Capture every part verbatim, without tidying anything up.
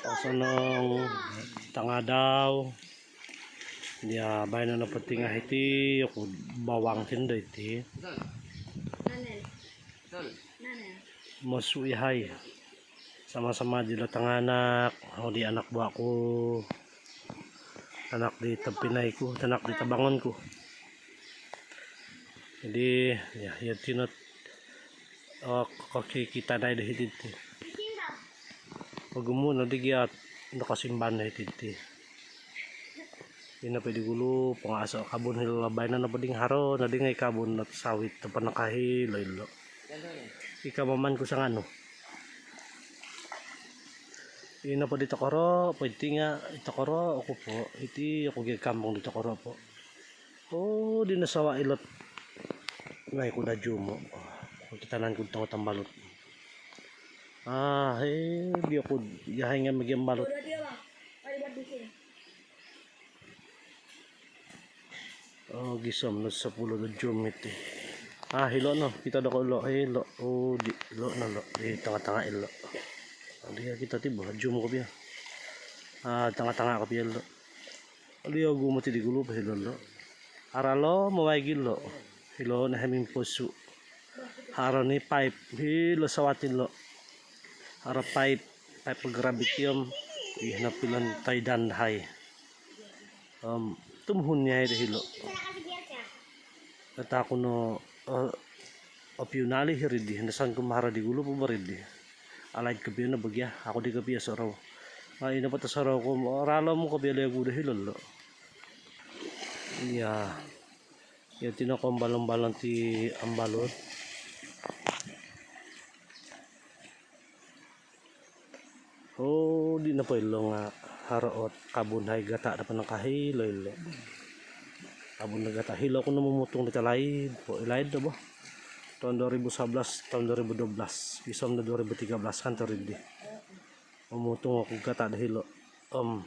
Osonong tangadau. Dia baino nopo ti nga hiti oku bawang tindo iti. Mosu ihai. Sama-sama dilo tanganak, o di anak buah ku, tanak di tobpinai ku, tanak di tabangon ku. Jadi, ya, ya tinot, oh, kokikita dai do hiti ti. Ogumu no di giat nokosimban do hiti ti. Ino po di gulu, pongaaso kabun hilo, baino nopo ding haro no di ngai kabun not sawit, toponong kahilo ilo. Ika maman ku sanganu. Ino po di tokoro po iti nga, tokoro oku po, iti oku gia kampung di tokoro po. Oh, di nasawa ilot. Ngai ku da jumo. Kitanan ku tongo tambalut. Ah, eh, dia ku, yahai nga magiambalut. Oh, gisom no sepuluh do jum iti. Ah, hilo no, kita do ko lo, hilo. Oh, di lo no lo, di tanga-tanga ilo. Dia kita tiba jum ko pia. Ah, tanga-tanga ko pia lo. Hilo ogumu ti di gulu po hilo lo. Ara lo, mawaig ilo. Hilo no heming posu. Haro ni pipe, hilo sawat ilo. Haro pipe, pipe gravity om. Ih, napilon taidan dahai. Om, tumuhun ni ai do hilo. Kata aku no, eh, opiunali hiri di, nasan ku maharo di gulu po bari di. Alaid kopio no bagia, aku di kopio sorou. Ah, ino po to sorou ku, ralom kopio legu do hilo lo. Iya. Iya, tino ko ambalon-balon ti ambalut. Oh, di nopo ilo nga haro ot kabun hai gata do panangkahi ilo ilo. Kabun do gata hilo ku no mumutung di talaid po, ilaid do bo. Tahun dua ribu sebelas, tahun dua ribu dua belas, gisom do dua ribu tiga belas kan toridi. Mumutung oku gata do hilo. Om,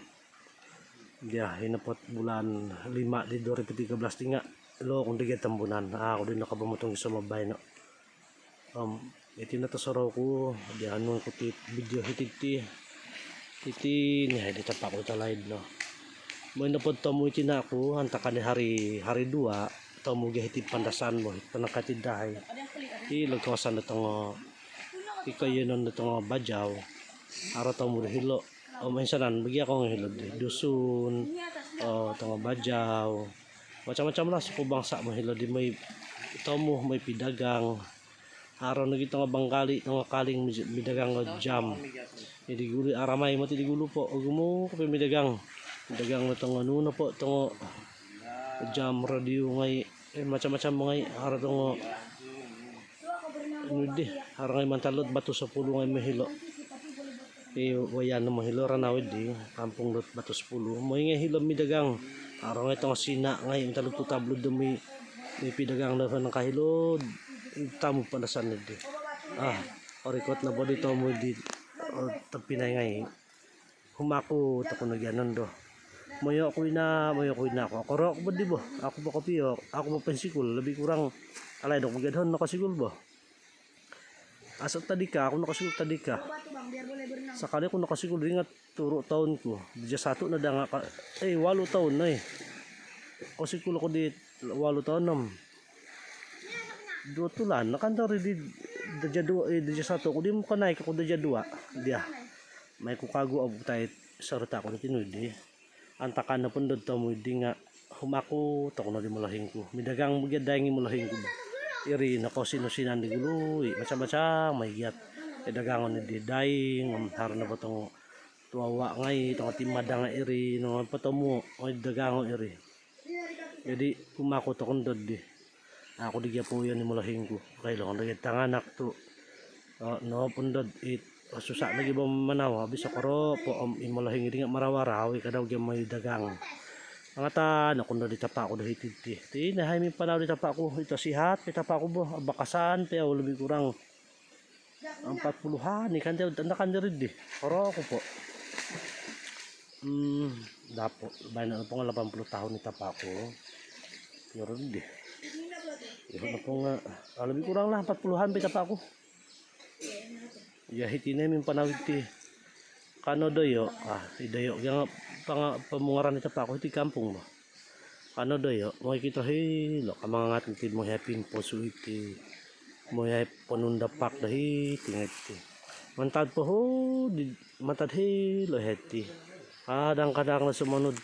dia, ino po bulan lima di dua ribu tiga belas di nga lo oku di gia Tambunan. Ah, aku di no kabamutung gisom baino. Om, iti no to sorou ku, dia nung ku ti video hiti ti. Iti ni hai di tapa ku talaid no. Moi nopo do tomu iti naku, antakan di hari, hari dua, tomu gia hiti Pandasan bo, tanaka ti dahai. Hilo kawasan do tongo, iko iyo non do tongo Bajau. Haro tomu do hilo. Om, insanan bagia ko nga hilo di Dusun, oh, tongo Bajau. Macam-macam lah suku bangsa mo hilo di, moi tomu, moi pidagang. Haro nogi tongo Bangkali, tongo Kaling, midagang do jam. Jadi gulu, aramai mati di gulu po, ogumu kopio midagang. Midagang do tongo nunu po, tongo jam, radio ngai, eh, macam-macam ngai, haro tongo nu di, haro ngai mantad lot Batu Sepuluh ngai mohilo. I wayan no mohilo Ranau di, kampung lot Batu Sepuluh. Moi ngai hilo midagang. Haro ngai tongo Sina ngai mantad lot Kota Belud do moi, moi pidagang do panangkahi lo, i tamu Pandasan di. Ah, orikot no bo di tomu di, oh, tobpinai ngai. Humakot oku no gia nondo. Moyo oku ina, moyo oku ina, aku okoro oku bo di bo. Aku bo kopio, aku bo pensikul, lebih kurang alaid oku gia dohon nokosikul bo. Aso tadika, aku nokosikul tadika. Sakali oku nokosikul di nga turu toun ku. Darjah satu no da nga ka, eh, walu toun no, eh. Kosikul oku di walu toun, om. Duo tulan no kan toridi darjah dua, eh, darjah satu oku di, mokanaik oku darjah dua. Dia. Mai ku kagu obutai sarata ku di tinuid di. Antakan nopo ndo do tomu di nga humakot oku no di molohing ku. Midagang bo gia daing i molohing ku. Iri no kosino-sinan di gulu i, macam-macam mai giat. I dagangon di daing, om, haro nopo tongo tuawa ngai, tongo timadang ngai iri, no potomu, ngai dagangon iri. Jadi, humakot oku ndo di. Aku di gia poyon i molohing ku. Kailo ndo gia tanganak tu. Oh, no pun dod it, oh, susah lagi bo manau, habis okoro po, om, i molohing di nga marawa-rawi, kada gia moi dagang. Angatan oku ndo di tapa ku do hiti ti. Ti, nahai mimpanau di tapa ku, ito sihat, di tapa ku bo, abakasan, ti au lebih kurang empat puluhan, ikan ti, antakan diri di. Okoro oku po. Hmm, dapo, baino nopo nga lapan puluh tahun i tapa ku. Iyo di. Iyo nopo nga, ah, lebih kurang lah empat puluhan po i tapa ku. Iya, hiti no mimpanau iti. Kano doyo, ah, i doyo gia nga panga-, pomungaran di tapa ku hiti kampung bo. Kano doyo, moi kito hilo ka mangangat iti, moi hai pimposu iti, moi hai ponundapak do hiti ngai ti. Mantad po hodi, mantad hilo hai ti. Kadang-kadang no sumanud,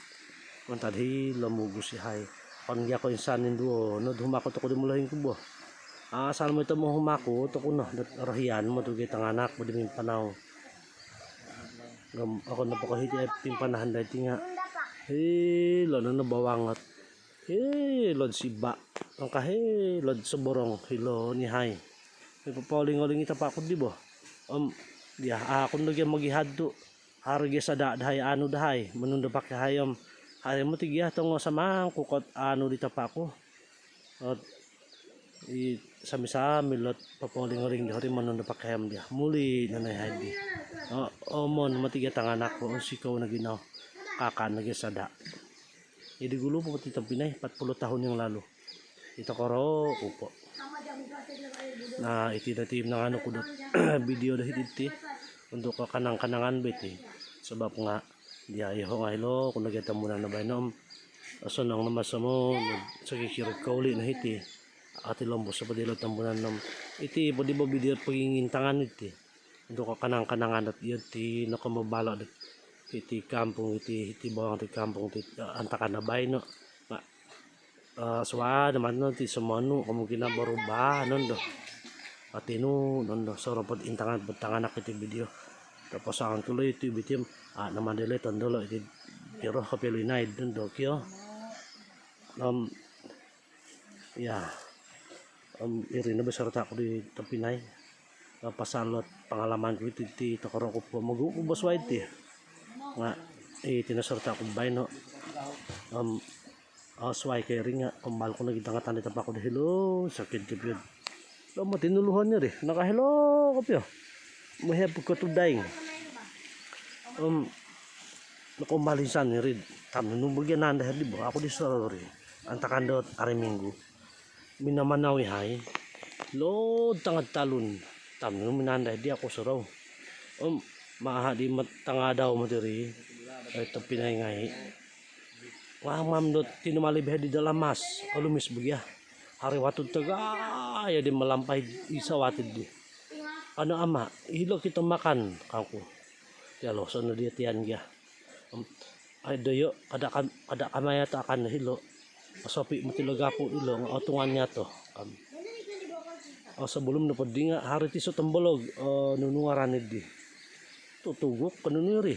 mantad hilo mugus i hai. Okon gia ko insan induo no do humakot oku di molohing ku bo. Asal moi tomo humakot oku no dot orohian mo tu gia tanganak bo di mimpanau. Om okon nopo ko hiti ai pimpanahan dai ti nga hilo no no bawang ot hilo'd siba, angka hilo'd soborong, hilo ni hai. Mipapaoling-oling i tapa ku di bo. Om dia, a, aku no gia mogihad tu. Haro gia sada dahai, anu dahai, monundapak i hai om haro moti gia tongo samangkuk ot anu di tapa ku. Ot i sami-sami lot papaoling-oling di hori monundapak i hai om dia. Muli no no i hai di. O, omon moti gia tanganak bo, onsikou no gia no. Kakan no gia sada. Jadi gulu po ti tompinai, empat puluh tahun yang lalu. I tokoro ku po. Nah, iti no ti nanganu ku dot video do hiti ti untuk kanang-kanangan bo iti. Sabab nga dia iho nga hilo ku no gia Tambunan do baino om osonong no maso mo sokikiro kouli no hiti. Ati lombus po di lo Tambunan om iti po di bo video pogingintangan iti. Untuk kanang-kanangan dot iyo ti nokomobalo dot hiti kampung, hiti, hiti bawang ti kampung ti, eh, antakan do baino. Nga, eh, suai do maan no ti somonu, kemungkinan berubah nondo. Ati nu nondo, soro po intangan po tanganak iti video. Tapasangan ku lo iti video, ah, nama dele tondo lo iti piro kopio linaid nondo kio. Om ya, om iri no bo serita ku di tompinai. Pasal lot pangalaman ku iti, ti tokoro ku po mogu ku bo suai ti. Nga iti no serita ku baino. Om, ah, suai ko iri nga kombal ku no gia tanganak di tapa ku di hilo, sakit kopio. Lo moti nuluhon iri, nakahilo kopio. Mohep ko tu daing. Om nokombal insan iri, tam nunu bo gia nanda hiri bo, aku di sorou iri. Antakan dot hari Minggu. Minamanau i hai. Lo tangad talun. Tam nunu minanda hiri aku sorou. Om maha di mat-, tangadau moti iri. Ai tompinai ngai. Ngamam dot tinumalib hai di dalam mas. Olumis bo gia. Hari watu tagayo di malampai i sawat di. Anu ama, hilo kito makan, kangku. Tialo, sono dia tian gia. Om, ai doyo, kada kam-, kada kamaya takan hilo. Osopi moti lo gapu ilo nga otungan niato. Kam. O, sebelum nopo di nga hari ti so tombolog, eh, nunu ngaran di. Tutuguk ko nunu iri.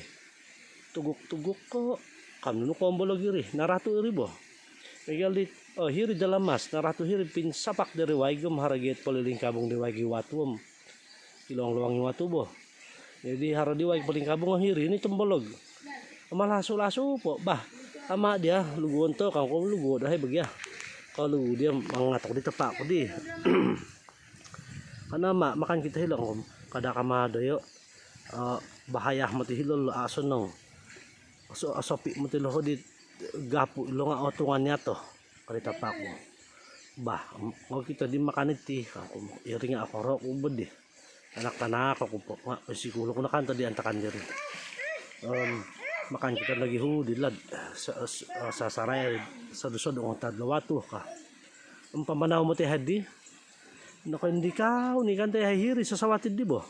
Tuguk-tuguk ko, kam nunu ko ombolog iri, naratu iri bo. Miagal di, oh, hiri dalam mas, naratu hiri pinsapak dari waig om haro gia polilingkabung di waig i watu om. Ilowang-lowang i watu bo. Jadi haro di waig polilingkabung hiri ni tombolog. Ama lasu-lasu po, bah. Ama dia, luguon to, kangku luguo dahai bo gia. Kolugu dia mangatok di tapa ku di. Kana ma, makan kito hilo, kangku. Kada kama doyo. Eh, bahaya moti hilo lo, ah, sonong. Aso-, asopi moti lo hodi gapu ilo nga otungan niato. Ka di tapa ku. Bah, mau kito di makan iti, kangku. Iri nga okoro ku bo di. Tanak-tanak oku po nga, sikul oku nakan tadi antakan diri. Om makan kito nogi hudi lad. Sa-, sa-, sasarai, sodu-sodu ngontad lo watu ka. Om pamanau moti hai di. Nakaindikau ni kan tai hiri sasawat di bo.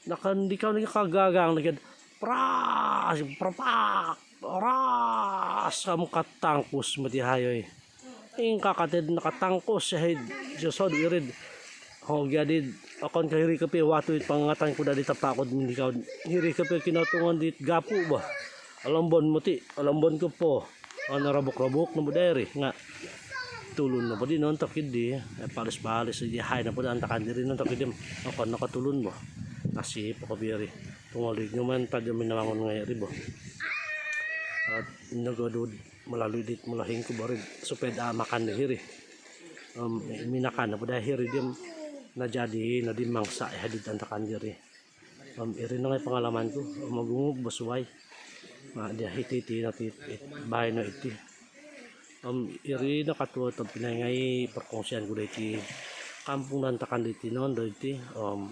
Nakaindikau ni kagagang ni kan. Pras, prapak, pras, kam katangkus moti hai oi. Ingkaa kati nakatangkus hai di sosod iri. Ho, jadi okon ko hiri kopio watu it pangangatan ku daa di tapa ku mindikau. Hiri kopio kinotungan dit gapu bo. Olombon moti, olombon ko po. Ono robuk-robuk no bo diri nga tulun no bo di nontok idi. Eh, palis-palis di hai no bo di antakan diri nontok idi. Okon no ko tulun bo. Nasib ko biri. Tungol di nyuman tajo minamangun ngai iri bo. At nogodud melalui dit molohing ku bo iri supaya daa makan di hiri. Om minakan no bo daa hiri di om najadi no di mangsa hai dit antakan diri. Om iri no ngai pangalaman ku, om ogumu bo suai. Nah, dia hiti-hiti no ti, it, baino iti. Om iri no katuo tompinai ngai perkongsian ku do iti kampung do antakan diti nondo iti. Om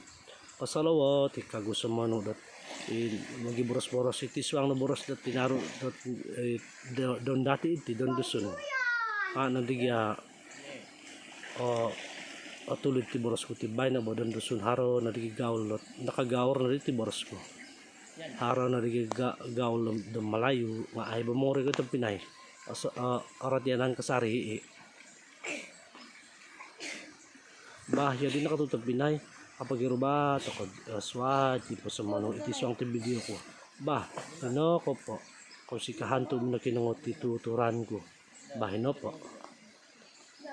kosolowot i kagu somonu dot I mogiboros-boros iti suang no boros dot tinaru dot, eh, do-, don dati iti don Dusun. A' nodi gia o otulid ti boros ku ti baino bo don Dusun, haro nodi gia gaul dot nakagaur nodi ti boros ku. Haro nodi gia ga-, gaul do, do Malayu nga ai bo mongori ko tobpinai. Oso-, o, orotianan kasari i. Bah, jadi nakatutup binai. Apa giru ba toko, eh, suai ti posomono iti suang ti video ku. Bah, ino ko po. Kau si kahantu mino kinongot ti tuturan ku. Bah, ino po.